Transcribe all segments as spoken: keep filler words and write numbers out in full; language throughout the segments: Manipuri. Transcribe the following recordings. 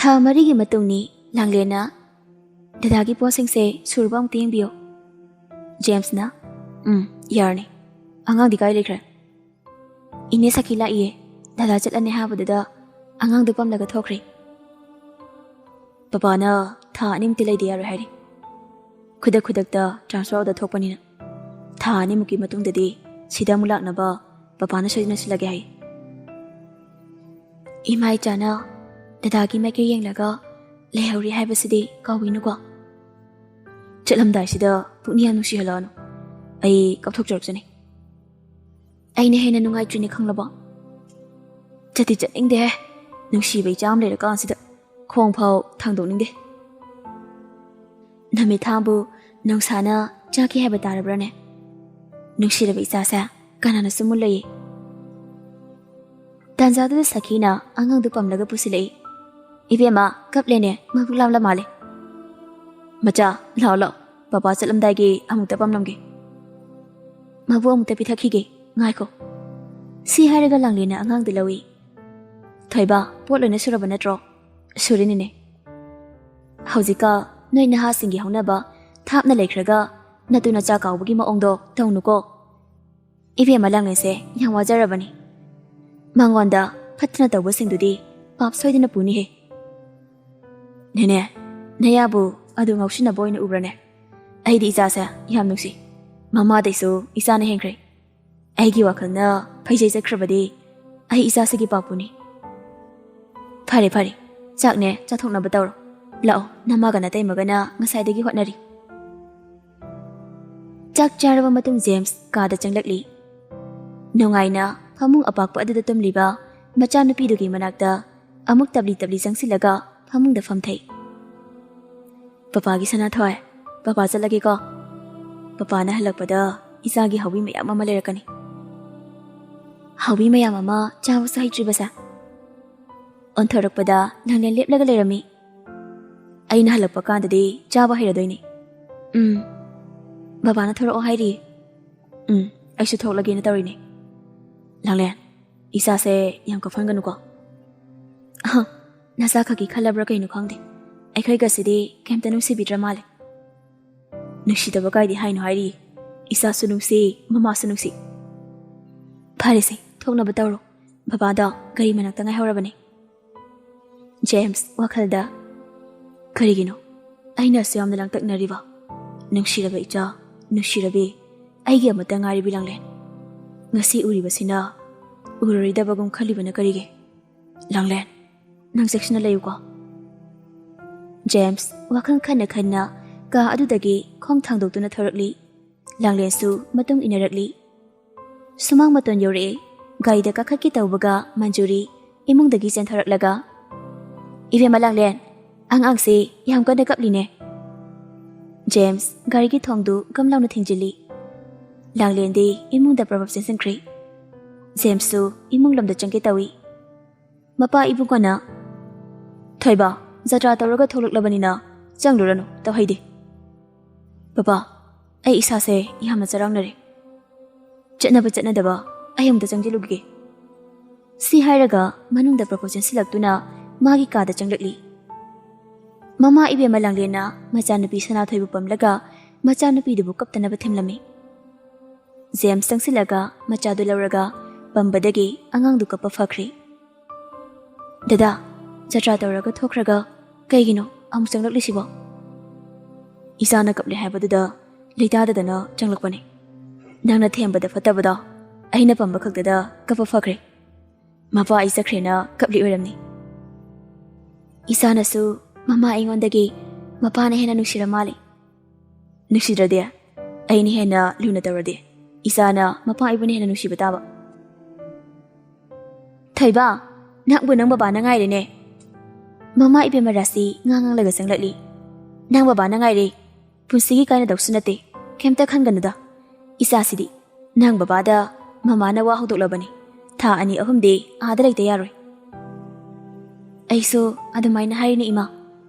ꯊꯥ ꯃꯔꯤꯒꯤ ꯃꯇꯨꯡꯅꯤ꯫ ꯂꯥꯡꯂꯦꯟꯅ, "ꯗꯗꯥꯒꯤ ꯄꯣꯠꯁꯤꯡꯁꯦ ꯁꯨꯔꯕ ꯑꯃꯨꯛꯇ ꯌꯦꯡꯕꯤꯌꯨ꯫" ꯖꯦꯝꯁꯅ, "ꯎꯝ, ꯌꯥꯔꯅꯤ꯫ ꯑꯉꯥꯡꯗꯤ ꯀꯥꯏ ꯂꯩꯈ꯭ꯔꯦ?" "ꯏꯅꯦ ꯁꯈꯤ ꯂꯥꯛꯏꯌꯦ꯫ ꯗꯗꯥ ꯆꯠꯂꯅꯤ ꯍꯥꯏꯕꯗꯨꯗ ꯑꯉꯥꯡꯗꯣ ꯄꯝꯂꯒ ꯊꯣꯛꯈ꯭ꯔꯦ꯫" "ꯄꯄꯥꯅ ꯊꯥ ꯑꯅꯤꯃꯨꯛꯇꯤ ꯂꯩꯗ ꯌꯥꯔꯣꯏ ꯍꯥꯏꯔꯤ꯫ ꯈꯨꯗꯛ ꯈꯨꯗꯛꯇ transfer order ꯊꯣꯛꯄꯅꯤꯅ ꯊꯥ ꯑꯅꯤꯃꯨꯛꯀꯤ ꯃꯇꯨꯡꯗꯗꯤ ꯁꯤꯗ ꯑꯃꯨꯛ ꯂꯥꯛꯅꯕ ꯄꯄꯥꯅ ꯁꯣꯏꯗꯅ ꯁꯤꯜꯂꯒꯦ ꯍꯥꯏ꯫" "ꯏꯃꯥ ꯏꯆꯥꯅ ꯗꯗꯥꯒꯤ ꯃꯥꯏꯀꯩ ꯌꯦꯡꯂꯒ ꯂꯩꯍꯧꯔꯤ ꯍꯥꯏꯕꯁꯤꯗꯤ ꯀꯥꯎꯕꯤꯅꯨꯀꯣ꯫ ꯆꯠꯂꯝꯗꯥꯏꯁꯤꯗ ꯄꯨꯛꯅꯤꯡ ꯌꯥꯝ ꯅꯨꯡꯁꯤꯍꯜꯂꯛꯑꯅꯨ꯫ ꯑꯩ ꯀꯞꯊꯣꯛꯆꯔꯛꯆꯅꯤ꯫" "ꯑꯩꯅ ꯍꯦꯟꯅ ꯅꯨꯡꯉꯥꯏꯇ꯭ꯔꯤꯅꯦ ꯈꯪꯂꯕꯣ?" "ꯆꯠꯇꯤ ꯆꯠꯅꯤꯡꯗꯦꯍꯦ꯫ ꯅꯨꯡꯁꯤꯕ ꯏꯆꯥ ꯑꯃ ꯂꯩꯔꯀꯥꯟꯁꯤꯗ ꯈꯣꯡ ꯐꯥꯎ ꯊꯥꯡꯗꯣꯛꯅꯤꯡꯗꯦ꯫" "ꯅꯨꯃꯤꯠ ꯊꯥꯕꯨ ꯅꯨꯡꯁꯥꯅ ꯆꯥꯛꯀꯦ ꯍꯥꯏꯕ ꯇꯥꯔꯕ꯭ꯔꯥꯅꯦ? ꯅꯨꯡꯁꯤꯔꯕ ꯏꯆꯥꯁꯦ ꯀꯅꯥꯅꯁꯨ ꯃꯨꯜꯂꯣꯏꯌꯦ꯫" ꯇꯥꯟꯖꯥꯗꯨꯗ ꯁꯈꯤꯅ ꯑꯉꯥꯡꯗꯨ ꯄꯝꯂꯒ ꯄꯨꯁꯤꯜꯂꯛꯏ꯫ "ꯏꯕꯦꯝꯃ, ꯀꯞꯂꯦꯅꯦ, ꯃꯕꯨꯛ ꯂꯥꯝꯂ ꯃꯥꯜꯂꯦ꯫ ꯃꯆꯥ, ꯂꯥꯛꯑꯣ, ꯂꯥꯛꯑꯣ, ꯄꯄꯥ ꯆꯠꯂꯝꯗꯥꯏꯒꯤ ꯑꯃꯨꯛꯇ ꯄꯝꯂꯝꯒꯦ꯫ ꯃꯕꯨ ꯑꯃꯨꯛꯇ ꯄꯤꯊꯛꯈꯤꯒꯦ, ꯉꯥꯏꯈꯣ꯫ ꯁꯤ ꯍꯥꯏꯔꯒ ꯂꯥꯡꯂꯦꯟꯅ ꯑꯉꯥꯡꯗꯨ ꯂꯧꯏ꯫ ꯊꯣꯏꯕ, ꯄꯣꯠ ꯂꯣꯏꯅ ꯁꯨꯔꯕ ꯅꯠꯇ꯭ꯔꯣ?" "ꯁꯨꯔꯤꯅꯤꯅꯦ꯫" "ꯍꯧꯖꯤꯛꯀ ꯅꯣꯏ ꯅꯍꯥꯁꯤꯡꯒꯤ ꯍꯧꯅꯕ ꯊꯥꯞꯅ ꯂꯩꯈ꯭ꯔꯒ ꯅꯇꯨ ꯅꯆꯥ ꯀꯥꯎꯕꯒꯤ ꯃꯑꯣꯡꯗꯣ ꯇꯧꯅꯨꯀꯣ꯫ ꯏꯕꯦꯝꯃ ꯂꯥꯡꯂꯦꯟꯁꯦ ꯌꯥꯝ ꯋꯥꯖꯔꯕꯅꯤ꯫ ꯃꯉꯣꯟꯗ ꯐꯠꯇꯅ ꯇꯧꯕꯁꯤꯡꯗꯨꯗꯤ ꯄꯥꯞ ꯁꯣꯏꯗꯅ ꯄꯨꯅꯤꯍꯦ꯫ ꯅꯦꯅꯦ, ꯅꯌꯥꯕꯨ ꯑꯗꯨ ꯉꯥꯎꯁꯤꯟꯅꯕ ꯑꯣꯏꯅ ꯎꯕ꯭ꯔꯅꯦ? ꯑꯩꯗꯤ ꯏꯆꯥꯁꯦ ꯌꯥꯝ ꯅꯨꯡꯁꯤ꯫ ꯃꯃꯥꯗꯩꯁꯨ ꯏꯆꯥꯅ ꯍꯦꯟꯈ꯭ꯔꯦ꯫ ꯑꯩꯒꯤ ꯋꯥꯈꯜꯅ ꯐꯩꯖꯩ ꯆꯠꯈ꯭ꯔꯕꯗꯤ ꯑꯩ ꯏꯆꯥꯁꯤꯒꯤ ꯄꯥꯞꯄꯨꯅꯤ꯫" "ꯐꯔꯦ, ꯐꯔꯦ, ꯆꯥꯛꯅꯦ ꯆꯥꯊꯣꯛꯅꯕ ꯇꯧꯔꯣ꯫ ꯂꯥꯛꯑꯣ, ꯅꯃꯥꯒ ꯅꯇꯩꯃꯒꯅ ꯉꯁꯥꯏꯗꯒꯤ ꯍꯣꯠꯅꯔꯤ꯫" ꯆꯥꯛ ꯆꯥꯔꯕ ꯃꯇꯨꯡ ꯖꯦꯝꯁ ꯀꯥꯗ ꯆꯪꯂꯛꯂꯤ꯫ ꯅꯨꯡꯉꯥꯏꯅ ꯐꯃꯨꯡ ꯑꯄꯥꯛꯄ ꯑꯗꯨꯗ ꯇꯨꯝꯂꯤꯕ ꯃꯆꯥꯅꯨꯄꯤꯗꯨꯒꯤ ꯃꯅꯥꯛꯇ ꯑꯃꯨꯛ ꯇꯞꯂꯤ ꯇꯞꯂꯤ ꯆꯪꯁꯤꯜꯂꯒ ꯐꯃꯨꯡꯗ ꯐꯝꯊꯩ꯫ "ꯄꯄꯥꯒꯤ ꯁꯅꯥꯊꯣꯏ, ꯄꯄꯥ ꯆꯠꯂꯒꯦꯀꯣ꯫ ꯄꯄꯥꯅ ꯍꯜꯂꯛꯄꯗ ꯏꯆꯥꯒꯤ ꯍꯥꯎꯕꯤ ꯃꯌꯥꯝ ꯑꯃ ꯂꯩꯔꯛꯀꯅꯤ꯫" "ꯍꯥꯎꯕꯤ ꯃꯌꯥꯝ ꯑꯃ ꯆꯥꯕꯁꯨ ꯍꯩꯇ꯭ꯔꯤꯕꯁꯦ?" ꯑꯣꯟꯊꯣꯔꯛꯄꯗ ꯂꯥꯡꯂꯦꯟ ꯂꯦꯞꯂꯒ ꯂꯩꯔꯝꯃꯤ꯫ "ꯑꯩꯅ ꯍꯜꯂꯛꯄ ꯀꯥꯟꯗꯗꯤ ꯆꯥꯕ ꯍꯩꯔꯗꯣꯏꯅꯤ꯫" "ꯎꯝ, ꯕꯕꯥꯅ ꯊꯣꯔꯛꯑꯣ ꯍꯥꯏꯔꯤ꯫" "ꯎꯝ, ꯑꯩꯁꯨ ꯊꯣꯛꯂꯒꯦꯅ ꯇꯧꯔꯤꯅꯦ꯫" "ꯂꯥꯡꯂꯦꯟ, ꯏꯆꯥꯁꯦ ꯌꯥꯝ ꯀꯞꯍꯟꯒꯅꯨꯀꯣ꯫" "ꯑꯍ, ꯅꯁꯥ ꯈꯛꯀꯤ ꯈꯜꯂꯕ꯭ꯔꯥ ꯀꯩꯅꯣ ꯈꯪꯗꯦ, ꯑꯩꯈꯣꯏꯒꯁꯤꯗꯤ ꯀꯩꯝꯇ ꯅꯨꯡꯁꯤꯕꯤꯗ꯭ꯔ ꯃꯥꯜꯂꯦ꯫ ꯅꯨꯡꯁꯤꯗꯕ ꯀꯥꯏꯗꯤ ꯍꯥꯏꯅꯣ ꯍꯥꯏꯔꯤ, ꯏꯁꯥꯁꯨ ꯅꯨꯡꯁꯤ, ꯃꯃꯥꯁꯨ ꯅꯨꯡꯁꯤ꯫ ꯐꯔꯦꯁꯦ, ꯊꯣꯛꯅꯕ ꯇꯧꯔꯣ꯫ ꯕꯕꯥꯗꯣ ꯒꯥꯔꯤ ꯃꯅꯥꯛꯇ ꯉꯥꯏꯍꯧꯔꯕꯅꯦ꯫ ꯖꯦꯝꯁ ꯋꯥꯈꯜꯗ, ꯀꯔꯤꯒꯤꯅꯣ ꯑꯩꯅ ꯑꯁꯨ ꯌꯥꯝꯅ ꯂꯥꯡꯇꯛꯅꯔꯤꯕ? ꯅꯨꯡꯁꯤꯔꯕ ꯏꯆꯥ, ꯅꯨꯡꯁꯤꯔꯕꯤ, ꯑꯩꯒꯤ ꯑꯃꯠꯇ ꯉꯥꯏꯔꯤꯕꯤ ꯂꯥꯡꯂꯦꯟ꯫ ꯉꯁꯤ ꯎꯔꯤꯕꯁꯤꯅ ꯎꯔꯔꯣꯏꯗꯕꯒꯨꯝ ꯈꯜꯂꯤꯕꯅ ꯀꯔꯤꯒꯤ? ꯂꯥꯡꯂꯦꯟ, ꯅꯪ ꯆꯦꯛꯁꯤꯟꯅ ꯂꯩꯌꯨꯀꯣ꯫ ꯖꯦꯝꯁ ꯋꯥꯈꯜ ꯈꯟꯅ ꯈꯟꯅ ꯀꯥ ꯑꯗꯨꯗꯒꯤ ꯈꯣꯡ ꯊꯥꯡꯗꯣꯛꯇꯨꯅ ꯊꯣꯔꯛꯂꯤ꯫ ꯂꯥꯡꯂꯦꯟꯁꯨ ꯃꯇꯨꯡ ꯏꯟꯅꯔꯛꯂꯤ꯫ ꯁꯨꯃꯥꯡ ꯃꯇꯣꯟ ꯌꯧꯔꯛꯑꯦ꯫ ꯒꯥꯔꯤꯗ ꯀꯥꯈꯠꯀꯦ ꯇꯧꯕꯒ ꯃꯟꯖꯨꯔꯤ ꯏꯃꯨꯡꯗꯒꯤ ꯆꯦꯟꯊꯣꯔꯛꯂꯒ, "ꯏꯕꯦꯝꯃ ꯂꯥꯡꯂꯦꯟ, ꯑꯉꯥꯡꯁꯦ ꯌꯥꯝ ꯀꯟꯅ ꯀꯞꯂꯤꯅꯦ꯫" ꯖꯦꯝꯁ ꯒꯥꯔꯤꯒꯤ ꯊꯣꯡꯗꯨ ꯒꯝ ꯂꯥꯎꯅ ꯊꯤꯡꯖꯤꯜꯂꯤ꯫ ꯂꯥꯡꯂꯦꯟꯗꯤ ꯏꯃꯨꯡꯗ ꯄ꯭ꯔꯚꯞ ꯆꯦꯟꯁꯤꯟꯈ꯭ꯔꯦ꯫ ꯖꯦꯝꯁꯁꯨ ꯏꯃꯨꯡ ꯂꯣꯝꯗ ꯆꯪꯒꯦ ꯇꯧꯏ꯫ ꯃꯄꯥ ꯏꯕꯨꯡꯉꯣꯅ, "ꯊꯣꯏꯕ, ꯖꯇ꯭ꯔꯥ ꯇꯧꯔꯒ ꯊꯣꯛꯂꯛꯂꯕꯅꯤꯅ ꯆꯪꯂꯨꯔꯅꯨ, ꯇꯧꯍꯩꯗꯦ꯫" "ꯕꯕꯥ, ꯑꯩ ꯏꯁꯥꯁꯦ ꯌꯥꯝꯅ ꯆꯔꯥꯡꯅꯔꯦ꯫ ꯆꯠꯅꯕ ꯆꯠꯅꯗꯕ ꯑꯩ ꯑꯃꯨꯛꯇ ꯆꯪꯁꯤꯜꯂꯨꯈꯤꯒꯦ꯫" ꯁꯤ ꯍꯥꯏꯔꯒ ꯃꯅꯨꯡꯗ ꯄ꯭ꯔꯚꯨ ꯆꯦꯟꯁꯤꯜꯂꯛꯇꯨꯅ ꯃꯥꯒꯤ ꯀꯥꯗ ꯆꯪꯂꯛꯂꯤ꯫ ꯃꯃꯥ ꯏꯕꯦꯝꯃ ꯂꯥꯡꯂꯦꯟꯅ ꯃꯆꯥꯅꯨꯄꯤ ꯁꯅꯥꯊꯣꯏꯕꯨ ꯄꯝꯂꯒ ꯃꯆꯥꯅꯨꯄꯤꯗꯨꯕꯨ ꯀꯞꯇꯅꯕ ꯊꯦꯝꯂꯝꯃꯤ꯫ ꯖꯦꯝꯁ ꯆꯪꯁꯤꯜꯂꯒ ꯃꯆꯥꯗꯨ ꯂꯧꯔꯒ ꯄꯝꯕꯗꯒꯤ ꯑꯉꯥꯡꯗꯨ ꯀꯞꯄ ꯐꯈ꯭ꯔꯦ꯫ "ꯗꯗꯥ, ꯖꯇ꯭ꯔꯥ ꯇꯧꯔꯒ ꯊꯣꯛꯈ꯭ꯔꯒ ꯀꯩꯒꯤꯅꯣ ꯑꯃꯨꯛ ꯆꯪꯂꯛꯂꯤꯁꯤꯕꯣ?" "ꯏꯆꯥꯅ ꯀꯞꯂꯦ ꯍꯥꯏꯕꯗꯨꯗ ꯂꯩꯇꯥꯗꯗꯅ ꯆꯪꯂꯛꯄꯅꯦ꯫ ꯅꯪꯅ ꯊꯦꯝꯕꯗ ꯐꯠꯇꯕꯗꯣ ꯑꯩꯅ ꯄꯝꯕ ꯈꯛꯇꯗ ꯀꯞꯄ ꯐꯈ꯭ꯔꯦ꯫ ꯃꯄꯥ ꯑꯩ ꯆꯠꯈ꯭ꯔꯦꯅ ꯀꯞꯂꯤ ꯑꯣꯏꯔꯝꯅꯤ꯫" "ꯏꯆꯥꯅꯁꯨ ꯃꯃꯥ ꯑꯩꯉꯣꯟꯗꯒꯤ ꯃꯄꯥꯅ ꯍꯦꯟꯅ ꯅꯨꯡꯁꯤꯔ ꯃꯥꯜꯂꯦ꯫" "ꯅꯨꯡꯁꯤꯗ꯭ꯔꯗꯤ? ꯑꯩꯅ ꯍꯦꯟꯅ ꯂꯨꯅ ꯇꯧꯔꯗꯤ ꯏꯆꯥꯅ ꯃꯄꯥ ꯑꯩꯕꯨꯅ ꯍꯦꯟꯅ ꯅꯨꯡꯁꯤꯕ ꯇꯥꯕ꯫" "ꯊꯣꯏꯕ, ꯅꯪꯕꯨ ꯅꯪ ꯕꯕꯥꯅ ꯉꯥꯏꯔꯦꯅꯦ꯫" ꯃꯃꯥ ꯏꯕꯦꯝꯃ ꯔꯥꯁꯤ ꯉꯥꯡ ꯉꯥꯡꯂꯒ ꯆꯪꯂꯛꯂꯤ꯫ "ꯅꯪ ꯕꯕꯥꯅ ꯉꯥꯏꯔꯦ꯫ ꯄꯨꯟꯁꯤꯒꯤ ꯀꯥꯏꯅꯗꯧꯁꯨ ꯅꯠꯇꯦ꯫ ꯀꯩꯝꯇ ꯈꯟꯒꯅꯨꯗ꯫ ꯏꯆꯥꯁꯤꯗꯤ ꯅꯪ ꯕꯕꯥꯗ ꯃꯃꯥꯅ ꯋꯥ ꯍꯧꯗꯣꯛꯂꯕꯅꯤ꯫ ꯊꯥ ꯑꯅꯤ ꯑꯍꯨꯝꯗꯤ ꯑꯥꯗ ꯂꯩꯇ ꯌꯥꯔꯣꯏ꯫" "ꯑꯩꯁꯨ ꯑꯗꯨꯃꯥꯏꯅ ꯍꯥꯏꯔꯤꯅꯦ ꯏꯃꯥ꯫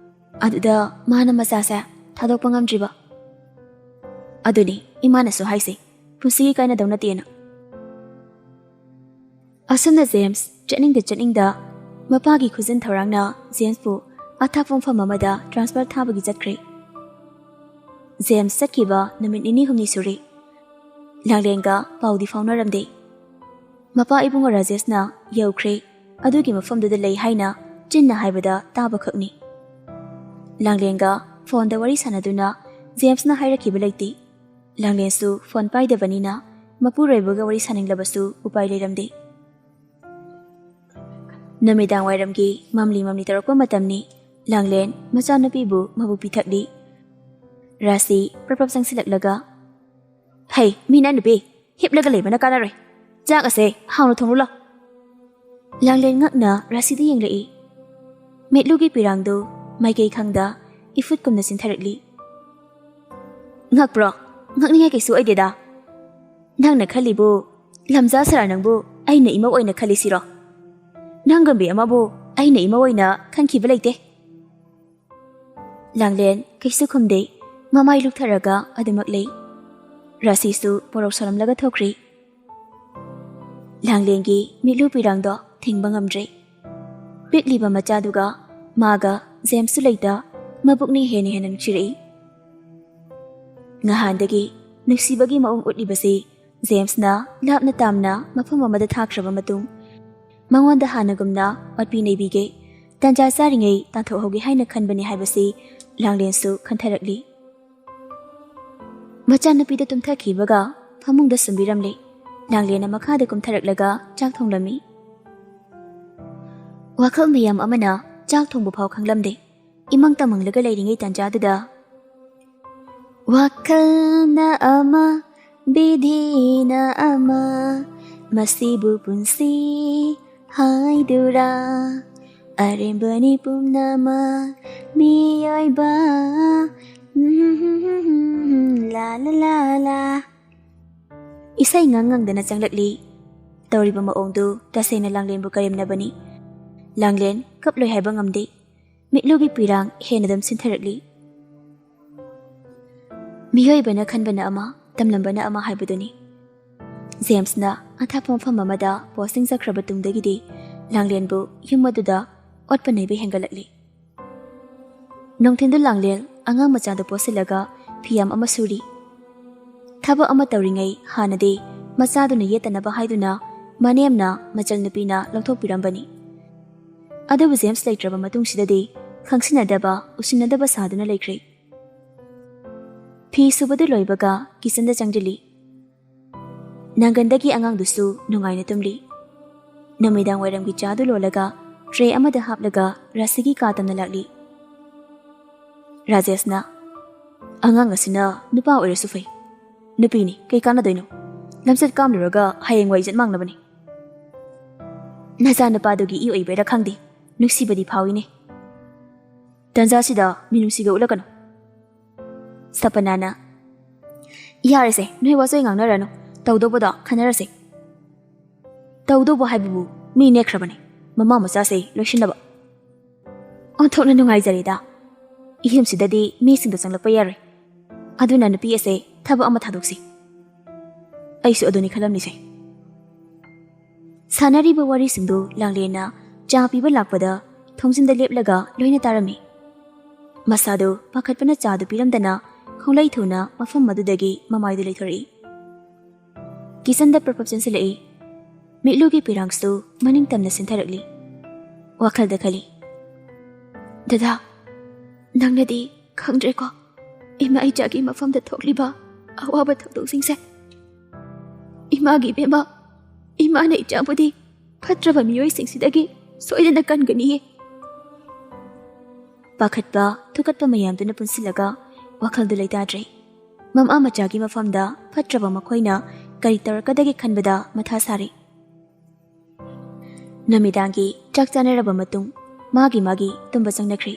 ꯑꯗꯨꯗ ꯃꯥꯅ ꯃꯆꯥꯁꯦ ꯊꯥꯗꯣꯛꯄ ꯉꯝꯗ꯭ꯔꯤꯕ꯫" "ꯑꯗꯨꯅꯤ ꯏꯃꯥꯅꯁꯨ ꯍꯥꯏꯁꯦ, ꯄꯨꯟꯁꯤꯒꯤ ꯀꯥꯏꯅꯗꯧ ꯅꯠꯇꯦꯅ꯫" ꯑꯁꯨꯝꯅ ꯖꯦꯝꯁ ꯆꯠꯅꯤꯡꯗ ꯆꯠꯅꯤꯡꯗ ꯃꯄꯥꯒꯤ ꯈꯨꯖꯤꯟ ꯊꯧꯔꯥꯡꯅ ꯖꯦꯝꯁꯄꯨ ꯑꯊꯥꯞꯄ ꯃꯐꯝ ꯑꯃꯗ ꯇ꯭ꯔꯥꯟꯁꯐꯔ ꯊꯥꯕꯒꯤ ꯆꯠꯈ꯭ꯔꯦ꯫ ꯖꯦꯝꯁ ꯆꯠꯈꯤꯕ ꯅꯨꯃꯤꯠ ꯅꯤꯅꯤ ꯍꯨꯝꯅꯤ ꯁꯨꯔꯦ꯫ ꯂꯥꯡꯂꯦꯟꯒ ꯄꯥꯎꯗꯤ ꯐꯥꯎꯅꯔꯝꯗꯦ꯫ ꯃꯄꯥ ꯏꯕꯨꯡꯉꯣ ꯔꯥꯖꯦꯁꯅ ꯌꯧꯈ꯭ꯔꯦ, ꯑꯗꯨꯒꯤ ꯃꯐꯝꯗꯨꯗ ꯂꯩ ꯍꯥꯏꯅ ꯆꯤꯟꯅ ꯍꯥꯏꯕꯗ ꯇꯥꯕꯈꯛꯅꯤ꯫ ꯂꯥꯡꯂꯦꯟꯒ ꯐꯣꯟꯗ ꯋꯥꯔꯤ ꯁꯥꯟꯅꯗꯨꯅ ꯖꯦꯝꯁꯅ ꯍꯥꯏꯔꯛꯈꯤꯕ ꯂꯩꯇꯦ꯫ ꯂꯥꯡꯂꯦꯟꯁꯨ ꯐꯣꯟ ꯄꯥꯏꯗꯕꯅꯤꯅ ꯃꯄꯨꯔꯣꯏꯕꯒ ꯋꯥꯔꯤ ꯁꯥꯅꯤꯡꯂꯕꯁꯨ ꯎꯄꯥꯏ ꯂꯩꯔꯝꯗꯦ꯫ ꯅꯨꯃꯤꯗꯥꯡ ꯋꯥꯏꯔꯝꯒꯤ ꯃꯝꯂꯤ ꯃꯝꯂꯤ ꯇꯧꯔꯛꯄ ꯃꯇꯝꯅꯤ꯫ ꯂꯥꯡꯂꯦꯟ ꯃꯆꯥꯅꯨꯄꯤꯕꯨ ꯃꯕꯨꯛ ꯄꯤꯊꯛꯂꯤ꯫ ꯔꯥꯁꯤ ꯄ꯭ꯔꯞ ꯄ꯭ꯔꯞ ꯆꯪꯁꯤꯜꯂꯛꯂꯒ, "ꯍꯩ, ꯃꯤ ꯅꯪ ꯅꯨꯄꯤ, ꯍꯤꯞꯂꯒ ꯂꯩꯕꯅ ꯀꯥꯟꯅꯔꯣꯏ꯫ ꯆꯥꯛ ꯑꯁꯦ ꯍꯥꯎꯅ ꯊꯣꯡꯂꯨ ꯂꯥꯎ꯫" ꯂꯥꯡꯂꯦꯟ ꯉꯛꯅ ꯔꯥꯁꯤꯗ ꯌꯦꯡꯂꯛꯏ꯫ ꯃꯤꯠꯂꯨꯒꯤ ꯄꯤꯔꯥꯡꯗꯨ ꯃꯥꯏꯀꯩ ꯈꯪꯗ ꯏꯐꯨꯠꯀꯨꯝꯅ ꯆꯤꯟꯊꯔꯛꯂꯤ꯫ "ꯉꯛꯄ꯭ꯔꯣ? ꯉꯛꯅꯤꯡꯉꯥꯏ ꯀꯩꯁꯨ ꯑꯣꯏꯗꯦꯗ꯫ ꯅꯪꯅ ꯈꯜꯂꯤꯕꯨ ꯂꯝꯖꯥ ꯁꯔꯥ ꯅꯪꯕꯨ ꯑꯩꯅ ꯏꯃꯧ ꯑꯣꯏꯅ ꯈꯜꯂꯤꯁꯤꯔꯣ? ꯅꯪꯒꯨꯝꯕꯤ ꯑꯃꯕꯨ ꯑꯩꯅ ꯏꯃꯧ ꯑꯣꯏꯅ ꯈꯟꯈꯤꯕ ꯂꯩꯇꯦ꯫" ꯂꯥꯡꯂꯦꯟ ꯀꯩꯁꯨ ꯈꯨꯝꯗꯦ꯫ ꯃꯃꯥꯏ ꯂꯨꯛꯊꯔꯒ ꯑꯗꯨꯃꯛ ꯂꯩ꯫ ꯔꯥꯁꯤꯁꯨ ꯃꯣꯔꯣꯛ ꯁꯣꯜꯂꯝꯂꯒ ꯊꯣꯛꯈ꯭ꯔꯤ꯫ ꯂꯥꯡꯂꯦꯟꯒꯤ ꯃꯤꯠꯂꯨ ꯄꯤꯔꯥꯡꯗꯣ ꯊꯤꯡꯕ ꯉꯝꯗ꯭ꯔꯦ꯫ ꯄꯤꯛꯂꯤꯕ ꯃꯆꯥꯗꯨꯒ ꯃꯥꯒ ꯖꯦꯝꯁꯁꯨ ꯂꯩꯇ ꯃꯕꯨꯛꯅ ꯍꯦꯟꯅ ꯍꯦꯟꯅ ꯅꯨꯡꯁꯤꯔꯛꯏ꯫ ꯉꯍꯥꯟꯗꯒꯤ ꯅꯨꯡꯁꯤꯕꯒꯤ ꯃꯑꯣꯡ ꯎꯠꯂꯤꯕꯁꯤ ꯖꯦꯝꯁꯅ ꯂꯥꯞꯅ ꯇꯥꯝꯅ ꯃꯐꯝ ꯑꯃꯗ ꯊꯥꯈ꯭ꯔꯕ ꯃꯇꯨꯡ, ꯃꯉꯣꯟꯗ ꯍꯥꯟꯅꯒꯨꯝꯅ ꯑꯣꯠꯄꯤ ꯅꯩꯕꯤꯒꯦ, ꯇꯟꯖꯥ ꯆꯥꯔꯤꯉꯩ ꯇꯥꯟꯊꯣꯛꯍꯧꯒꯦ ꯍꯥꯏꯅ ꯈꯟꯕꯅꯤ ꯍꯥꯏꯕꯁꯤ ꯂꯥꯡꯂꯦꯟꯁꯨ ꯈꯟꯊꯔꯛꯂꯤ꯫ ꯃꯆꯥꯅꯨꯄꯤꯗ ꯇꯨꯝꯊꯈꯤꯕꯒ ꯐꯃꯨꯡꯗ ꯁꯨꯝꯕꯤꯔꯝꯂꯦ꯫ ꯂꯥꯡꯂꯦꯟꯅ ꯃꯈꯥꯗ ꯀꯨꯝꯊꯔꯛꯂꯒ ꯆꯥꯛ ꯊꯣꯡꯂꯝꯃꯤ꯫ ꯋꯥꯈꯜ ꯃꯌꯥꯝ ꯑꯃꯅ ꯆꯥꯛ ꯊꯣꯡꯕ ꯐꯥꯎ ꯈꯪꯂꯝꯗꯦ꯫ ꯏꯃꯪ ꯇꯃꯪꯂꯒ ꯂꯩꯔꯤꯉꯩ ꯇꯥꯟꯖꯥꯗꯨꯗ, "ꯋꯥꯈꯜꯅ ꯑꯃ, ꯕꯤꯙꯤꯅ ꯑꯃ, ꯃꯁꯤꯕꯨ ꯄꯨꯟꯁꯤ ꯍꯥꯏꯗꯨꯔꯥ? ꯑꯔꯦꯝꯕꯅꯤ ꯄꯨꯝꯅꯃꯛ ꯃꯤꯑꯣꯏꯕ꯫ ꯂꯥ ꯂꯥ ꯂꯥ ꯂꯥ꯫" ꯏꯁꯩ ꯉꯪ ꯉꯪꯗꯅ ꯆꯪꯂꯛꯂꯤ꯫ ꯇꯧꯔꯤꯕ ꯃꯑꯣꯡꯗꯨ ꯇꯁꯦꯡꯅ ꯂꯥꯡꯂꯦꯟꯕꯨ ꯀꯔꯦꯝꯅꯕꯅꯤ꯫ ꯂꯥꯡꯂꯦꯟ ꯀꯞꯂꯣꯏ ꯍꯥꯏꯕ ꯉꯝꯗꯦ꯫ ꯃꯤꯠꯂꯨꯒꯤ ꯄꯤꯔꯥꯡ ꯍꯦꯟꯅ ꯑꯗꯨꯝ ꯁꯤꯟꯊꯔꯛꯂꯤ꯫ ꯃꯤꯑꯣꯏꯕꯅ ꯈꯟꯕꯅ ꯑꯃ, ꯇꯝꯂꯝꯕꯅ ꯑꯃ ꯍꯥꯏꯕꯗꯨꯅꯤ꯫ ꯖꯦꯝꯁꯅ ꯑꯊꯥꯞꯄ ꯃꯐꯝ ꯑꯃꯗ ꯄꯣꯁꯇꯤꯡ ꯆꯠꯈ꯭ꯔꯕ ꯇꯨꯡꯗꯒꯤꯗꯤ ꯂꯥꯡꯂꯦꯟꯕꯨ ꯌꯨꯝ ꯑꯗꯨꯗ ꯑꯣꯠꯄ ꯅꯩꯕ ꯍꯦꯟꯒꯠꯂꯛꯂꯤ꯫ ꯅꯨꯡꯊꯤꯟꯗꯨ ꯂꯥꯡꯂꯦꯟ ꯑꯉꯥꯡ ꯃꯆꯥꯗꯨ ꯄꯣꯠꯁꯤꯜꯂꯒ ꯐꯤꯌꯥꯝ ꯑꯃ ꯁꯨꯔꯤ꯫ ꯊꯕꯛ ꯑꯃ ꯇꯧꯔꯤꯉꯩ ꯍꯥꯟꯅꯗꯤ ꯃꯆꯥꯗꯨꯅ ꯌꯦꯠꯇꯅꯕ ꯍꯥꯏꯗꯨꯅ ꯃꯅꯦꯝꯅ ꯃꯆꯜ ꯅꯨꯄꯤꯅ ꯂꯧꯊꯣꯛꯄꯤꯔꯝꯕꯅꯤ꯫ ꯑꯗꯨꯕꯨ ꯖꯦꯝꯁ ꯂꯩꯇ꯭ꯔꯕ ꯃꯇꯨꯡꯁꯤꯗꯗꯤ ꯈꯪꯁꯤꯟꯅꯗꯕ, ꯎꯁꯤꯟꯅꯗꯕ ꯁꯥꯗꯨꯅ ꯂꯩꯈ꯭ꯔꯦ꯫ ꯐꯤ ꯁꯨꯕꯗꯨ ꯂꯣꯏꯕꯒ ꯀꯤꯆꯟꯗ ꯆꯪꯁꯤꯜꯂꯤ꯫ ꯅꯪꯒꯟꯗꯒꯤ ꯑꯉꯥꯡꯗꯨꯁꯨ ꯅꯨꯡꯉꯥꯏꯅ ꯇꯨꯝꯂꯤ꯫ ꯅꯨꯃꯤꯗꯥꯡ ꯋꯥꯏꯔꯝꯒꯤ ꯆꯥꯗꯨ ꯂꯣꯜꯂꯒ ꯇ꯭ꯔꯦ ꯑꯃꯗ ꯍꯥꯞꯂꯒ ꯔꯥꯁꯤꯒꯤ ꯀꯥ ꯇꯝꯅ ꯂꯥꯛꯂꯤ꯫ ꯔꯥꯖꯦꯁꯅ, "ꯑꯉꯥꯡ ꯑꯁꯤꯅ ꯅꯨꯄꯥ ꯑꯣꯏꯔꯁꯨ ꯐꯩ, ꯅꯨꯄꯤꯅꯤ, ꯀꯩ ꯀꯥꯟꯅꯗꯣꯏꯅꯣ? ꯂꯝꯆꯠ ꯀꯥꯝꯂꯨꯔꯒ ꯍꯌꯦꯡꯋꯥꯏ ꯏꯖꯠ ꯃꯥꯡꯅꯕꯅꯤ꯫ ꯅꯆꯥ ꯅꯨꯄꯥꯗꯨꯒꯤ ꯏ ꯑꯣꯏꯕꯩꯔꯥ ꯈꯪꯗꯦ, ꯅꯨꯡꯁꯤꯕꯗꯤ ꯐꯥꯎꯏꯅꯦ꯫ ꯇꯟꯖꯥꯁꯤꯗ ꯃꯤꯅꯨꯡꯁꯤꯒ ꯎꯠꯂꯛꯀꯅꯨ꯫" ꯁꯄꯅꯥꯅ, "ꯌꯥꯔꯦꯁꯦ, ꯅꯣꯏ ꯋꯥꯆꯣꯏ ꯉꯥꯡꯅꯔꯅꯨ, ꯇꯧꯗꯧꯕꯗꯣ ꯈꯟꯅꯔꯁꯦ꯫" "ꯇꯧꯗꯧꯕ ꯍꯥꯏꯕꯕꯨ ꯃꯤ ꯅꯦꯛꯈ꯭ꯔꯕꯅꯦ, ꯃꯃꯥ ꯃꯆꯥꯁꯦ ꯂꯣꯏꯁꯤꯟꯅꯕ꯫ ꯑꯣꯟꯊꯣꯛꯅ ꯅꯨꯡꯉꯥꯏꯖꯔꯦꯗ꯫ ꯏꯌꯨꯝꯁꯤꯗꯗꯤ ꯃꯤꯁꯤꯡꯗꯣ ꯆꯪꯂꯛꯄ ꯌꯥꯔꯣꯏ꯫ ꯑꯗꯨꯅ ꯅꯨꯄꯤ ꯑꯁꯦ ꯊꯕꯛ ꯑꯃ ꯊꯥꯗꯣꯛꯁꯤ꯫ ꯑꯩꯁꯨ ꯑꯗꯨꯅꯤ ꯈꯜꯂꯝꯂꯤꯁꯦ꯫" ꯁꯥꯟꯅꯔꯤꯕ ꯋꯥꯔꯤꯁꯤꯡꯗꯨ ꯂꯥꯡꯂꯦꯟꯅ ꯆꯥ ꯄꯤꯕ ꯂꯥꯛꯄꯗ ꯊꯣꯡꯖꯤꯟꯗ ꯂꯦꯞꯂꯒ ꯂꯣꯏꯅ ꯇꯥꯔꯝꯃꯤ꯫ ꯃꯁꯥꯗꯨ ꯄꯥꯈꯠꯄꯅ ꯆꯥꯗꯨ ꯄꯤꯔꯝꯗꯅ ꯈꯣꯡꯂꯩ ꯊꯨꯅ ꯃꯐꯝ ꯑꯗꯨꯗꯒꯤ ꯃꯃꯥꯏꯗꯨ ꯂꯩꯊꯣꯔꯛꯏ꯫ ꯀꯤꯆꯟꯗ ꯄ꯭ꯔꯞ ꯄ꯭ꯔꯞ ꯆꯦꯟꯁꯤꯜꯂꯛꯏ꯫ ꯃꯤꯠꯂꯨꯒꯤ ꯄꯤꯔꯥꯡꯁꯨ ꯃꯅꯤꯡ ꯇꯝꯅ ꯁꯤꯟꯊꯔꯛꯂꯤ꯫ ꯋꯥꯈꯜꯗ ꯈꯜꯂꯤ, "ꯗꯗꯥ, ꯅꯪꯅꯗꯤ ꯈꯪꯗ꯭ꯔꯦꯀꯣ, ꯏꯃꯥ ꯏꯆꯥꯒꯤ ꯃꯐꯝꯗ ꯊꯣꯛꯂꯤꯕ ꯑꯋꯥꯕ ꯊꯧꯗꯣꯛꯁꯤꯡꯁꯦ꯫ ꯏꯃꯥꯒꯤ ꯏꯕꯦꯝꯃ, ꯏꯃꯥꯅ ꯏꯆꯥꯕꯨꯗꯤ ꯐꯠꯇ꯭ꯔꯕ ꯃꯤꯑꯣꯏꯁꯤꯡꯁꯤꯗꯒꯤ ꯁꯣꯏꯗꯅ ꯀꯟꯒꯅꯤꯌꯦ꯫" ꯄꯥꯈꯠꯄ, ꯊꯨꯀꯠꯄ ꯃꯌꯥꯝꯗꯨꯅ ꯄꯨꯟꯁꯤꯜꯂꯒ ꯋꯥꯈꯜꯗꯨ ꯂꯩꯇꯥꯗ꯭ꯔꯦ꯫ ꯃꯃꯥ ꯃꯆꯥꯒꯤ ꯃꯐꯝꯗ ꯐꯠꯇ꯭ꯔꯕ ꯃꯈꯣꯏꯅ ꯀꯔꯤ ꯇꯧꯔꯛꯀꯗꯒꯦ ꯈꯟꯕꯗ ꯃꯊꯥ ꯁꯥꯔꯦ꯫ ꯅꯨꯃꯤꯗꯥꯡꯒꯤ ꯆꯥꯛ ꯆꯥꯅꯔꯕ ꯃꯇꯨꯡ ꯃꯥꯒꯤ ꯃꯥꯒꯤ ꯇꯨꯝꯕ ꯆꯪꯅꯈ꯭ꯔꯦ꯫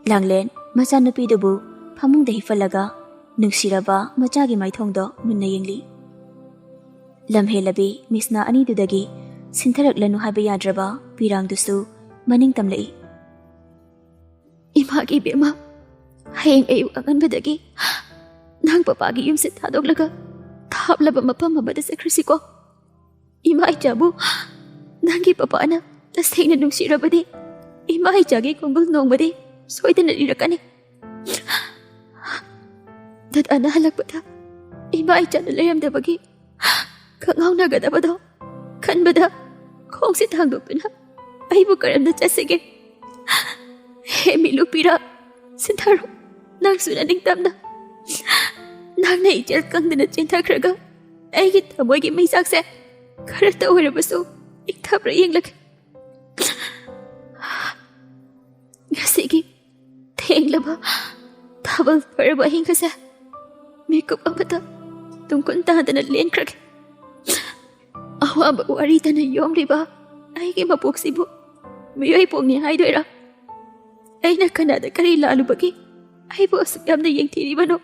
ꯂꯥꯡꯂꯦꯟ ꯃꯆꯥꯅꯨꯄꯤꯗꯨꯕꯨ ꯐꯃꯨꯡꯗ ꯍꯤꯞꯍꯜꯂꯒ ꯅꯨꯡꯁꯤꯔꯕ ꯃꯆꯥꯒꯤ ꯃꯥꯏꯊꯣꯡꯗꯣ ꯃꯨꯟꯅ ꯌꯦꯡꯂꯤ꯫ ꯂꯝꯍꯦꯜꯂꯕꯤ ꯃꯤꯁꯅꯥ ꯑꯅꯤꯗꯨꯗꯒꯤ ꯁꯤꯟꯊꯔꯛꯂꯅꯨ ꯍꯥꯏꯕ ꯌꯥꯗ꯭ꯔꯕ ꯄꯤꯔꯥꯡꯗꯨꯁꯨ ꯃꯅꯤꯡ ꯇꯝꯂꯛꯏ꯫ "ꯏꯃꯥꯒꯤ ꯏꯕꯦꯝꯃ, ꯍꯌꯦꯡ ꯑꯌꯨꯛ ꯑꯉꯟꯕꯗꯒꯤ ꯅꯪ ꯄꯄꯥꯒꯤ ꯌꯨꯝꯁꯦ ꯊꯥꯗꯣꯛꯂꯒ ꯊꯥꯞꯂꯕ ꯃꯐꯝ ꯑꯃꯗ ꯆꯠꯈ꯭ꯔꯁꯤꯀꯣ꯫ ꯏꯃꯥ ꯏꯆꯥꯕꯨ ꯅꯪꯒꯤ ꯄꯄꯥꯅ ꯇꯁꯦꯡꯅ ꯅꯨꯡꯁꯤꯔꯕꯗꯤ ꯏꯃꯥ ꯏꯆꯥꯒꯤ ꯈꯣꯡꯒꯨꯜ ꯅꯣꯡꯃꯗꯤ ꯁꯣꯏꯗꯅ ꯂꯤꯔꯛꯀꯅꯤ꯫ ꯗꯗꯥꯅ ꯍꯜꯂꯛꯄꯗ ꯏꯃꯥ ꯏꯆꯥꯅ ꯂꯩꯔꯝꯗꯕꯒꯤ ꯈꯪꯍꯧꯅꯒꯗꯕꯗꯣ ꯈꯟꯕꯗ ꯈꯣꯡꯁꯦ ꯊꯥꯡꯗꯣꯛꯇꯨꯅ ꯑꯩꯕꯨ ꯀꯔꯝꯅ ꯆꯠꯁꯤꯒꯦ? ꯍꯦ ꯃꯤꯂꯨꯄꯤꯔꯥ, ꯁꯤꯟꯊꯔꯣ, ꯅꯪꯁꯨ ꯅꯅꯤꯡꯇꯝꯅ꯫ ꯅꯪꯅ ꯏꯆꯦꯜ ꯀꯪꯗꯅ ꯆꯦꯟꯊꯈ꯭ꯔꯒ ꯑꯩꯒꯤ ꯊꯃꯣꯏꯒꯤ ꯃꯩꯆꯥꯛꯁꯦ ꯈꯔꯇ ꯑꯣꯏꯔꯕꯁꯨ ꯏꯪꯊꯕ꯭ꯔꯥ ꯌꯦꯡꯂꯒꯦ꯫ ꯉꯁꯤꯒꯤ ꯊꯦꯡꯂꯕ ꯊꯥꯕꯜ ꯐꯔꯕ ꯑꯍꯤꯡ ꯑꯁꯦ ꯃꯤꯀꯨꯞ ꯑꯃꯇ ꯇꯨꯡꯀꯨꯟ ꯇꯥꯗꯅ ꯂꯦꯟꯈ꯭ꯔꯒꯦ꯫ ꯑꯋꯥꯕ ꯋꯥꯔꯤꯇꯅ ꯌꯣꯝꯂꯤꯕ ꯑꯩꯒꯤ ꯃꯄꯣꯛꯁꯤꯕꯨ ꯃꯤꯑꯣꯏ ꯄꯣꯛꯅꯤ ꯍꯥꯏꯗꯣꯏꯔꯥ? ꯑꯩꯅ ꯀꯅꯥꯗ ꯀꯔꯤ ꯂꯥꯜꯂꯨꯕꯒꯤ ꯑꯩꯕꯨ ꯑꯁꯨꯛ ꯌꯥꯝꯅ ꯌꯦꯡꯊꯤꯔꯤꯕꯅꯣ?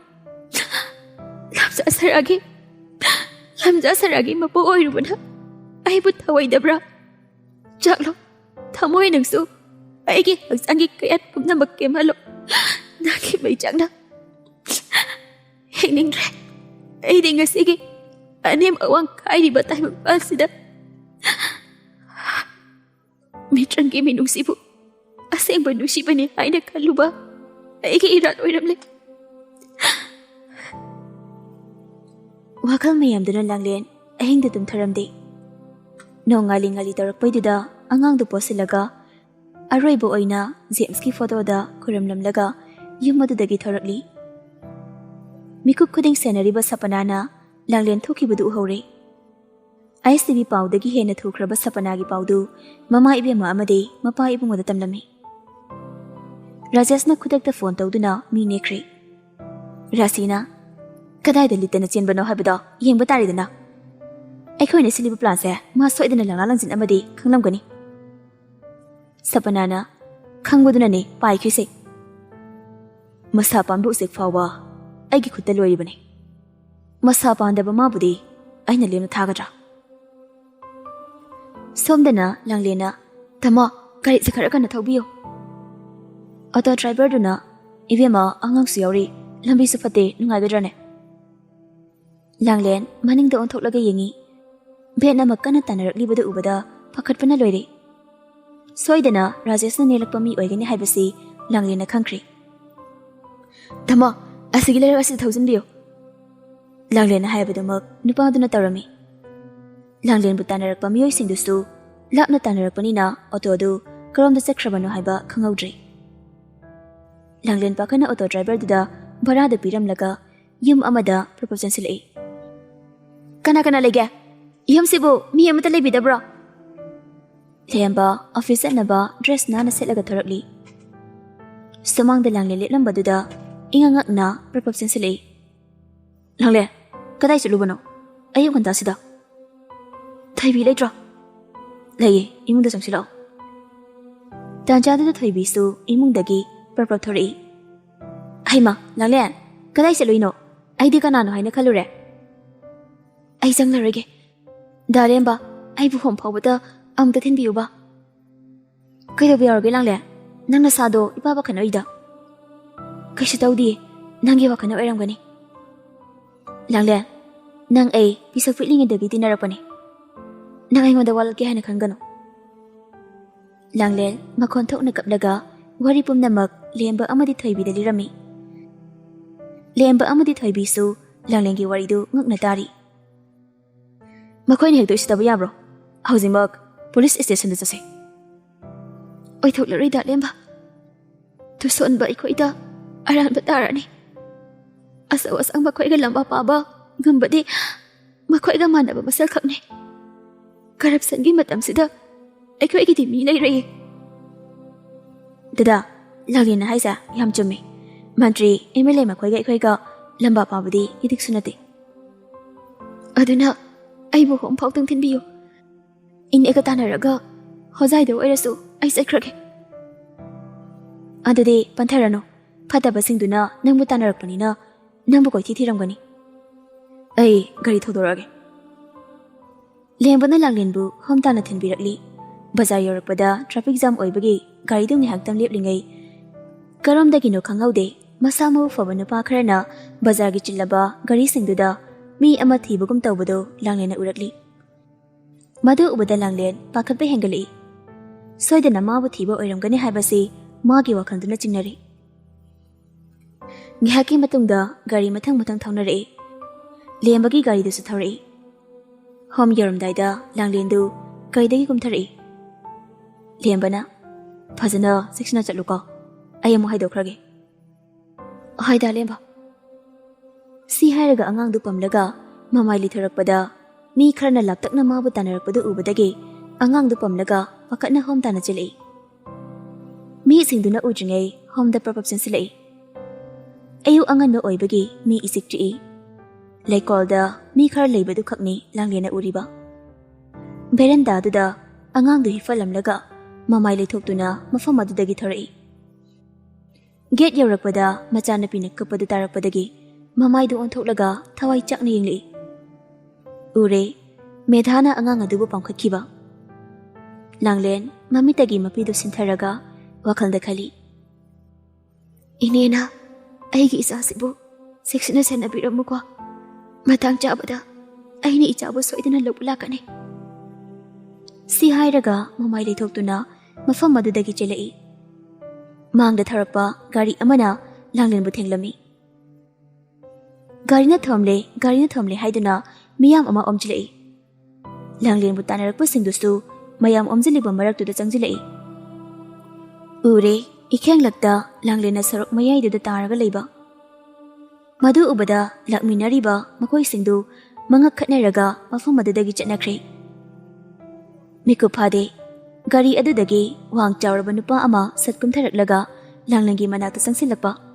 ꯂꯝꯖꯥ ꯁꯔꯥꯒꯤ, ꯂꯝꯖꯥ ꯁꯔꯥꯒꯤ ꯃꯄꯣꯛ ꯑꯣꯏꯔꯨꯕꯅ ꯑꯩꯕꯨ ꯊꯧꯑꯣꯏꯗꯕ꯭ꯔꯥ? ꯆꯥꯛꯂꯣ, ꯊꯃꯣꯏ ꯅꯪꯁꯨ ꯑꯩꯒꯤ ꯍꯛꯆꯥꯡꯒꯤ ꯀꯌꯥꯠ ꯄꯨꯝꯅꯃꯛ ꯀꯦꯝꯍꯜꯂꯣ꯫ ꯅꯪꯒꯤ ꯃꯩꯆꯥꯛꯅ ꯍꯤꯡꯅꯤꯡꯗ꯭ꯔꯦ꯫ ꯑꯩꯗꯤ ꯉꯁꯤꯒꯤ ꯑꯅꯦꯝ ꯑꯋꯥꯡ ꯈꯥꯏꯔꯤꯕ ꯇꯥꯏꯕꯪꯄꯥꯜꯁꯤꯗ ꯃꯤꯇ꯭ꯔꯪꯒꯤ ꯃꯤꯅꯨꯡꯁꯤꯕꯨ ꯑꯁꯦꯡꯕ ꯅꯨꯡꯁꯤꯕꯅꯤ ꯍꯥꯏꯅ ꯈꯜꯂꯨꯕ ꯑꯩꯒꯤ ꯏꯔꯥꯜ ꯑꯣꯏꯔꯝꯂꯦ꯫ ꯋꯥꯈꯜ ꯃꯌꯥꯝꯗꯨꯅ ꯂꯥꯡꯂꯦꯟ ꯑꯍꯤꯡꯗ ꯇꯨꯝꯊꯔꯝꯗꯦ꯫ ꯅꯣꯡꯉꯥꯜꯂꯤ ꯉꯥꯜꯂꯤ ꯇꯧꯔꯛꯄꯩꯗꯨꯗ ꯑꯉꯥꯡꯗꯨ ꯄꯣꯠꯁꯤꯜꯂꯒ ꯑꯔꯣꯏꯕ ꯑꯣꯏꯅ ꯖꯦꯝꯁꯀꯤ ꯐꯣꯇꯣꯗ ꯈꯨꯔꯨꯝꯂꯝꯂꯒ ꯌꯨꯝ ꯑꯗꯨꯗꯒꯤ ꯊꯣꯔꯛꯂꯤ꯫ ꯃꯤꯀꯨꯞ ꯈꯨꯗꯤꯡ ꯁꯦꯟꯅꯔꯤꯕ ꯁꯄꯅꯥꯅ ꯂꯥꯡꯂꯦꯟ ꯊꯣꯛꯈꯤꯕꯗꯨ ꯎꯍꯧꯔꯦ꯫ ꯑꯥꯏ ꯑꯦꯁ ꯇꯤ ꯚꯤ ꯄꯥꯎꯗꯒꯤ ꯍꯦꯟꯅ ꯊꯨꯈ꯭ꯔꯕ ꯁꯄꯅꯥꯒꯤ ꯄꯥꯎꯗꯨ ꯃꯃꯥ ꯏꯕꯦꯝꯃ ꯑꯃꯗꯤ ꯃꯄꯥ ꯏꯕꯨꯡꯉꯣꯗ ꯇꯝꯂꯝꯃꯤ꯫ ꯔꯥꯖꯦꯁꯅ ꯈꯨꯗꯛꯇ ꯐꯣꯟ ꯇꯧꯗꯨꯅ ꯃꯤ ꯅꯦꯛꯈ꯭ꯔꯦ꯫ ꯔꯥꯁꯤꯅ, "ꯀꯗꯥꯏꯗ ꯂꯤꯠꯇꯅ ꯆꯦꯟꯕꯅꯣ ꯍꯥꯏꯕꯗꯣ ꯌꯦꯡꯕ ꯇꯥꯔꯦꯗꯅ꯫ ꯑꯩꯈꯣꯏꯅ ꯁꯤꯜꯂꯤꯕ ꯄ꯭ꯂꯥꯟꯁꯦ ꯃꯥ ꯁꯣꯏꯗꯅ ꯂꯪꯂꯥ ꯂꯪꯖꯤꯟ ꯑꯃꯗꯤ ꯈꯪꯂꯝꯒꯅꯤ꯫" ꯁꯄꯅꯥꯅ, "ꯈꯪꯕꯗꯨꯅꯅꯦ ꯄꯥꯏꯈ꯭ꯔꯤꯁꯦ꯫ ꯃꯁꯥ ꯄꯥꯟꯕ ꯎꯆꯦꯛ ꯐꯥꯎꯕ ꯑꯩꯒꯤ ꯈꯨꯠꯇ ꯂꯣꯏꯔꯤꯕꯅꯤ꯫ ꯃꯁꯥ ꯄꯥꯟꯗꯕ ꯃꯥꯕꯨꯗꯤ ꯑꯩꯅ ꯂꯦꯝꯅ ꯊꯥꯒꯗ꯭ꯔꯥ?" ꯁꯣꯝꯗꯅ ꯂꯥꯡꯂꯦꯟꯅ, "ꯇꯥꯃꯣ, ꯒꯥꯔꯤꯁꯦ ꯈꯔ ꯀꯟꯅ ꯊꯧꯕꯤꯌꯨ꯫ ꯑꯣꯇꯣ ꯗ꯭ꯔꯥꯏꯚꯔꯗꯨꯅ, 'ꯏꯕꯦꯝꯃ, ꯑꯉꯥꯡꯁꯨ ꯌꯥꯎꯔꯤ, ꯂꯝꯕꯤꯁꯨ ꯐꯠꯇꯦ, ꯅꯨꯡꯉꯥꯏꯒꯗ꯭ꯔꯥꯅꯦ?'" ꯂꯥꯡꯂꯦꯟ ꯃꯅꯤꯡꯗ ꯑꯣꯟꯊꯣꯛꯂꯒ ꯌꯦꯡꯉꯤ꯫ ꯚꯦꯟ ꯑꯃ ꯀꯟꯅ ꯇꯥꯟꯅꯔꯛꯂꯤꯕꯗꯨ ꯎꯕꯗ ꯄꯥꯈꯠꯄꯅ ꯂꯣꯏꯔꯦ꯫ ꯁꯣꯏꯗꯅ ꯔꯥꯖꯦꯁꯅ ꯅꯦꯛꯂꯛꯄ ꯃꯤ ꯑꯣꯏꯒꯅꯤ ꯍꯥꯏꯕꯁꯤ ꯂꯥꯡꯂꯦꯟꯅ ꯈꯪꯈ꯭ꯔꯦ꯫ "ꯇꯥꯃꯣ, ꯑꯁꯤꯒꯤ ꯂꯩꯔꯛ ꯑꯁꯤꯗ ꯊꯧꯖꯤꯟꯕꯤꯌꯨ꯫" ꯂꯥꯡꯂꯦꯟꯅ ꯍꯥꯏꯕꯗꯨꯃꯛ ꯅꯨꯄꯥꯗꯨꯅ ꯇꯧꯔꯝꯃꯤ꯫ ꯂꯥꯡꯂꯦꯟꯕꯨ ꯇꯥꯟꯅꯔꯛꯄ ꯃꯤꯑꯣꯏꯁꯤꯡꯗꯨꯁꯨ ꯂꯥꯞꯅ ꯇꯥꯟꯅꯔꯛꯄꯅꯤꯅ ꯑꯣꯇꯣꯗꯨ ꯀꯔꯣꯝꯗ ꯆꯠꯈ꯭ꯔꯕꯅꯣ ꯍꯥꯏꯕ ꯈꯪꯍꯧꯗ꯭ꯔꯦ꯫ ꯂꯥꯡꯂꯦꯟ ꯄꯥꯈꯠꯅ ꯑꯣꯇꯣ ꯗ꯭ꯔꯥꯏꯚꯔꯗꯨꯗ ꯚꯔꯥꯗꯨ ꯄꯤꯔꯝꯂꯒ ꯌꯨꯝ ꯑꯃꯗ ꯄ꯭ꯔꯞ ꯄ꯭ꯔꯞ ꯆꯪꯁꯤꯜꯂꯛꯏ꯫ "ꯀꯅꯥ ꯀꯅꯥ ꯂꯩꯒꯦ? ꯌꯨꯝꯁꯤꯕꯨ ꯃꯤ ꯑꯃꯠꯇ ꯂꯩꯕꯤꯗꯕ꯭ꯔꯣ?" ꯂꯦꯝꯕ ꯑꯣꯐꯤꯁ ꯆꯠꯅꯕ ꯗ꯭ꯔꯦꯁ ꯅꯥꯟꯅ ꯁꯦꯠꯂꯒ ꯊꯣꯔꯛꯂꯤ꯫ ꯁꯨꯃꯥꯡꯗ ꯂꯥꯡꯂꯦꯟ ꯂꯦꯞꯂꯝꯕꯗꯨꯗ ꯏꯉꯛ ꯉꯛꯅ ꯄ꯭ꯔꯞ ꯄ꯭ꯔꯞ ꯆꯪꯁꯤꯜꯂꯛꯏ꯫ "ꯂꯥꯡꯂꯦꯟ, ꯀꯗꯥꯏ ꯆꯠꯂꯨꯕꯅꯣ ꯑꯌꯨꯛ ꯉꯟꯇꯥꯁꯤꯗ? ꯊꯣꯏꯕꯤ ꯂꯩꯇ꯭ꯔꯣ?" "ꯂꯩꯌꯦ, ꯏꯃꯨꯡꯗ ꯆꯪꯁꯤꯜꯂꯛꯑꯣ꯫" ꯇꯥꯟꯖꯥꯗꯨꯗ ꯊꯣꯏꯕꯤꯁꯨ ꯏꯃꯨꯡꯗꯒꯤ ꯄ꯭ꯔꯞ ꯄ꯭ꯔꯞ ꯊꯣꯔꯛꯏ꯫ "ꯍꯩꯃꯥ, ꯂꯥꯡꯂꯦꯟ, ꯀꯗꯥꯏ ꯆꯠꯂꯨꯏꯅꯣ? ꯑꯩꯗꯤ ꯀꯅꯥꯅꯣ ꯍꯥꯏꯅ ꯈꯜꯂꯨꯔꯦ꯫" "ꯑꯩ ꯆꯪꯂꯔꯣꯏꯒꯦ꯫ ꯗꯥ ꯂꯦꯝꯕ, ꯑꯩꯕꯨ ꯍꯣꯝ ꯐꯥꯎꯕꯗ ꯑꯃꯨꯛꯇ ꯊꯤꯟꯕꯤꯌꯨꯕ꯫" "ꯀꯩꯗꯧꯕ ꯌꯥꯎꯔꯒꯦ ꯂꯥꯡꯂꯦꯟ? ꯅꯪ ꯅꯁꯥꯗꯣ ꯏꯄꯥ ꯄꯥꯈꯠꯅꯔꯤꯗ꯫" "ꯀꯩꯁꯨ ꯇꯧꯗꯤꯌꯦ, ꯅꯪꯒꯤ ꯋꯥꯈꯜꯅ ꯑꯣꯏꯔꯝꯒꯅꯤ꯫" "ꯂꯥꯡꯂꯦꯟ, ꯅꯪ ꯑꯩ ꯄꯤꯁꯛ ꯄꯤꯛꯂꯤꯉꯩꯗꯒꯤ ꯇꯤꯟꯅꯔꯛꯄꯅꯤ꯫ ꯅꯪ ꯑꯩꯉꯣꯟꯗ ꯋꯥꯠꯂꯛꯀꯦ ꯍꯥꯏꯅ ꯈꯟꯒꯅꯨ꯫" ꯂꯥꯡꯂꯦꯟ ꯃꯈꯣꯟ ꯊꯣꯛꯅ ꯀꯞꯂꯒ ꯋꯥꯔꯤ ꯄꯨꯝꯅꯃꯛ ꯂꯦꯝꯕ ꯑꯃꯗꯤ ꯊꯣꯏꯕꯤꯗ ꯂꯤꯔꯝꯃꯤ꯫ ꯂꯦꯝꯕ ꯑꯃꯗꯤ ꯊꯣꯏꯕꯤꯁꯨ ꯂꯥꯡꯂꯦꯟꯒꯤ ꯋꯥꯔꯤꯗꯨ ꯉꯛꯅ ꯇꯥꯔꯤ꯫ "ꯃꯈꯣꯏꯅ ꯍꯦꯛꯇ ꯎꯁꯤꯠꯇꯕ ꯌꯥꯕ꯭ꯔꯣ? ꯍꯧꯖꯤꯛꯃꯛ ꯄꯨꯂꯤꯁ ꯁ꯭ꯇꯦꯁꯟꯗ ꯆꯠꯁꯤ꯫" "ꯑꯣꯏꯊꯣꯛꯂꯔꯣꯏ ꯗꯥ ꯂꯦꯝꯕ꯫ ꯇꯨꯁꯣꯟꯕ ꯑꯩꯈꯣꯏꯗ ꯑꯔꯥꯟꯕ ꯇꯥꯔꯅꯤ꯫ ꯑꯆꯧ ꯑꯁꯥꯡ ꯃꯈꯣꯏꯒ ꯂꯝꯕꯥ ꯄꯥꯕ ꯉꯝꯕꯗꯤ ꯃꯈꯣꯏꯒ ꯃꯥꯟꯅꯕ ꯃꯁꯛ ꯈꯛꯅꯤ꯫ ꯀꯔꯞꯁꯟꯒꯤ ꯃꯇꯝꯁꯤꯗ ꯑꯩꯈꯣꯏꯒꯤꯗꯤ ꯃꯤ ꯂꯩꯔꯣꯏꯌꯦ꯫" "ꯗꯗꯥ, ꯂꯥꯡꯂꯦꯟꯅ ꯍꯥꯏꯁꯦ ꯌꯥꯝ ꯆꯨꯝꯃꯤ꯫ ꯃꯟꯇ꯭ꯔꯤ, ꯑꯦꯝ ꯑꯦꯜ ꯑꯦ ꯃꯈꯣꯏꯒ ꯑꯩꯈꯣꯏꯒ ꯂꯝꯕꯥ ꯄꯥꯕꯗꯤ ꯏꯗꯤꯛꯁꯨ ꯅꯠꯇꯦ꯫ ꯑꯗꯨꯅ ꯑꯩꯕꯨ ꯍꯣꯝ ꯐꯥꯎꯇꯪ ꯊꯤꯟꯕꯤꯌꯨ꯫ ꯏꯅꯦꯒ ꯇꯥꯟꯅꯔꯒ ꯍꯣꯖꯥꯏꯗ ꯑꯣꯏꯔꯁꯨ ꯑꯩ ꯆꯠꯈ꯭ꯔꯒꯦ꯫" "ꯑꯗꯨꯗꯤ ꯄꯟꯊꯔꯅꯨ꯫ ꯐꯠꯇꯕꯁꯤꯡꯗꯨꯅ ꯅꯪꯕꯨ ꯇꯥꯟꯅꯔꯛꯄꯅꯤꯅ ꯅꯪꯕꯨ ꯀꯣꯏꯊꯤ ꯊꯤꯔꯝꯒꯅꯤ꯫" "ꯑꯩ ꯒꯥꯔꯤ ꯊꯧꯗꯣꯔꯛꯑꯒꯦ꯫" ꯂꯦꯝꯕꯅ ꯂꯥꯡꯂꯦꯟꯕꯨ ꯍꯣꯝ ꯇꯥꯟꯅ ꯊꯤꯟꯕꯤꯔꯛꯂꯤ꯫ ꯕꯖꯥꯔ ꯌꯧꯔꯛꯄꯗ ꯇ꯭ꯔꯥꯐꯤꯛ ꯖꯥꯝ ꯑꯣꯏꯕꯒꯤ ꯒꯥꯔꯤꯗꯨ ꯉꯥꯏꯍꯥꯛꯇꯪ ꯂꯦꯞꯂꯤꯉꯩ, ꯀꯔꯣꯝꯗꯒꯤꯅꯣ ꯈꯪꯍꯧꯗꯦ, ꯃꯁꯥ ꯃꯎ ꯐꯕ ꯅꯨꯄꯥ ꯈꯔꯅ ꯕꯖꯥꯔꯒꯤ ꯆꯤꯜꯂꯕ ꯒꯥꯔꯤꯁꯤꯡꯗꯨꯗ ꯃꯤ ꯑꯃ ꯊꯤꯕꯒꯨꯝ ꯇꯧꯕꯗꯨ ꯂꯥꯡꯂꯦꯟꯅ ꯎꯔꯛꯂꯤ꯫ ꯃꯗꯨ ꯎꯕꯗ ꯂꯥꯡꯂꯦꯟ ꯄꯥꯈꯠꯄ ꯍꯦꯟꯒꯠꯂꯛꯏ꯫ ꯁꯣꯏꯗꯅ ꯃꯥꯕꯨ ꯊꯤꯕ ꯑꯣꯏꯔꯝꯒꯅꯤ ꯍꯥꯏꯕꯁꯤ ꯃꯥꯒꯤ ꯋꯥꯈꯜꯗꯨꯅ ꯆꯤꯡꯅꯔꯤ꯫ ꯉꯥꯏꯍꯥꯛꯀꯤ ꯃꯇꯨꯡꯗ ꯒꯥꯔꯤ ꯃꯊꯪ ꯃꯊꯪ ꯊꯧꯅꯔꯛꯏ꯫ ꯂꯦꯝꯕꯒꯤ ꯒꯥꯔꯤꯗꯨꯁꯨ ꯊꯧꯔꯛꯏ꯫ ꯍꯣꯝ ꯌꯧꯔꯝꯗꯥꯏꯗ ꯂꯥꯡꯂꯦꯟꯗꯨ ꯀꯩꯗꯒꯤ ꯀꯨꯝꯊꯔꯛꯏ꯫ ꯂꯦꯝꯕꯅ, "ꯐꯖꯅ ꯆꯦꯛꯁꯤꯟꯅ ꯆꯠꯂꯨꯀꯣ, ꯑꯩ ꯑꯃꯨꯛ ꯍꯥꯏꯗꯣꯛꯈ꯭ꯔꯒꯦ꯫" "ꯍꯣꯏꯗ, ꯂꯦꯝꯕ꯫" ꯁꯤ ꯍꯥꯏꯔꯒ ꯑꯉꯥꯡꯗꯨ ꯄꯝꯂꯒ ꯃꯃꯥꯏ ꯂꯩꯊꯣꯔꯛꯄꯗ, ꯃꯤ ꯈꯔꯅ ꯂꯥꯞꯇꯛꯅ ꯃꯥꯕꯨ ꯇꯥꯟꯅꯔꯛꯄꯗꯨ ꯎꯕꯗꯒꯤ ꯑꯉꯥꯡꯗꯨ ꯄꯝꯂꯒ ꯄꯥꯈꯠꯅ ꯍꯣꯝ ꯇꯥꯟꯅ ꯆꯦꯜꯂꯛꯏ꯫ ꯃꯤꯁꯤꯡꯗꯨꯅ ꯎꯗ꯭ꯔꯤꯉꯩ ꯍꯣꯝꯗ ꯄ꯭ꯔꯞ ꯄ꯭ꯔꯞ ꯆꯦꯟꯁꯤꯜꯂꯛꯏ꯫ ꯑꯌꯨꯛ ꯑꯉꯟꯕ ꯑꯣꯏꯕꯒꯤ ꯃꯤ ꯏꯆꯤꯛ ꯆꯤꯛꯏ꯫ ꯂꯩꯀꯣꯜꯗ ꯃꯤ ꯈꯔ ꯂꯩꯕꯗꯨ ꯈꯛꯅꯤ ꯂꯥꯡꯂꯦꯟꯅ ꯎꯔꯤꯕ꯫ ꯚꯦꯔꯟꯗꯥꯗꯨꯗ ꯑꯉꯥꯡꯗꯨ ꯍꯤꯞꯐꯜꯂꯝꯂꯒ ꯃꯃꯥꯏ ꯂꯩꯊꯣꯛꯇꯨꯅ ꯃꯐꯝ ꯑꯗꯨꯗꯒꯤ ꯊꯣꯔꯛꯏ꯫ ꯒꯦꯠ ꯌꯧꯔꯛꯄꯗ ꯃꯆꯥꯅꯨꯄꯤꯅ ꯀꯞꯄꯗꯨ ꯇꯥꯔꯛꯄꯗꯒꯤ ꯃꯃꯥꯏꯗꯨ ꯑꯣꯟꯊꯣꯛꯂꯒ ꯊꯋꯥꯏ ꯆꯥꯛꯅ ꯌꯦꯡꯂꯛꯏ꯫ ꯎꯔꯦ, ꯃꯦꯙꯥꯅ ꯑꯉꯥꯡ ꯑꯗꯨꯕꯨ ꯄꯥꯝꯈꯠꯈꯤꯕ꯫ ꯂꯥꯡꯂꯦꯟ ꯃꯃꯤꯠꯇꯒꯤ ꯃꯄꯤꯗꯨ ꯁꯤꯟꯊꯔꯒ ꯋꯥꯈꯜꯗ ꯈꯜꯂꯤ, "ꯏꯅꯦꯅ ꯑꯩꯒꯤ ꯏꯆꯥꯁꯤꯕꯨ ꯆꯦꯛꯁꯤꯟꯅ ꯁꯦꯟꯅꯕꯤꯔꯝꯃꯨꯀꯣ꯫ ꯃꯇꯥꯡ ꯆꯥꯕꯗ ꯑꯩꯅ ꯏꯆꯥꯕꯨ ꯁꯣꯏꯗꯅ ꯂꯧꯕ ꯂꯥꯛꯀꯅꯤ꯫" ꯁꯤ ꯍꯥꯏꯔꯒ ꯃꯃꯥꯏ ꯂꯩꯊꯣꯛꯇꯨꯅ ꯃꯐꯝ ꯑꯗꯨꯗꯒꯤ ꯆꯦꯜꯂꯛꯏ꯫ ꯃꯥꯡꯗ ꯊꯧꯔꯛꯄ ꯒꯥꯔꯤ ꯑꯃꯅ ꯂꯥꯡꯂꯦꯟꯕꯨ ꯊꯦꯡꯂꯝꯃꯤ꯫ "ꯒꯥꯔꯤꯅ ꯊꯣꯝꯂꯦ, ꯒꯥꯔꯤꯅ ꯊꯣꯝꯂꯦ" ꯍꯥꯏꯗꯨꯅ ꯃꯤꯌꯥꯝ ꯑꯃ ꯑꯣꯝꯁꯤꯜꯂꯛꯏ꯫ ꯂꯥꯡꯂꯦꯟꯕꯨ ꯇꯥꯟꯅꯔꯛꯄꯁꯤꯡꯗꯨꯁꯨ ꯃꯌꯥꯝ ꯑꯣꯝꯁꯤꯜꯂꯤꯕ ꯃꯔꯛꯇꯨꯗ ꯆꯪꯁꯤꯜꯂꯛꯏ꯫ ꯎꯔꯦ, ꯏꯈꯦꯡꯂꯛꯇ ꯂꯥꯡꯂꯦꯟꯅ ꯁꯣꯔꯣꯛ ꯃꯌꯥꯏꯗꯨꯗ ꯇꯥꯔꯒ ꯂꯩꯕ꯫ ꯃꯗꯨ ꯎꯕꯗ ꯂꯥꯛꯃꯤꯟꯅꯔꯤꯕ ꯃꯈꯣꯏꯁꯤꯡꯗꯨ ꯃꯉꯛ ꯈꯠꯅꯔꯒ ꯃꯐꯝ ꯑꯗꯨꯗꯒꯤ ꯆꯠꯅꯈ꯭ꯔꯦ꯫ ꯃꯤꯀꯨꯞ ꯐꯥꯗꯦ, ꯒꯥꯔꯤ ꯑꯗꯨꯗꯒꯤ ꯋꯥꯡ ꯆꯥꯎꯔꯕ ꯅꯨꯄꯥ ꯑꯃ ꯁꯠ ꯀꯨꯝꯊꯔꯛꯂꯒ ꯂꯥꯡꯂꯦꯟꯒꯤ ꯃꯅꯥꯛꯇ ꯆꯪꯁꯤꯜꯂꯛꯄ꯫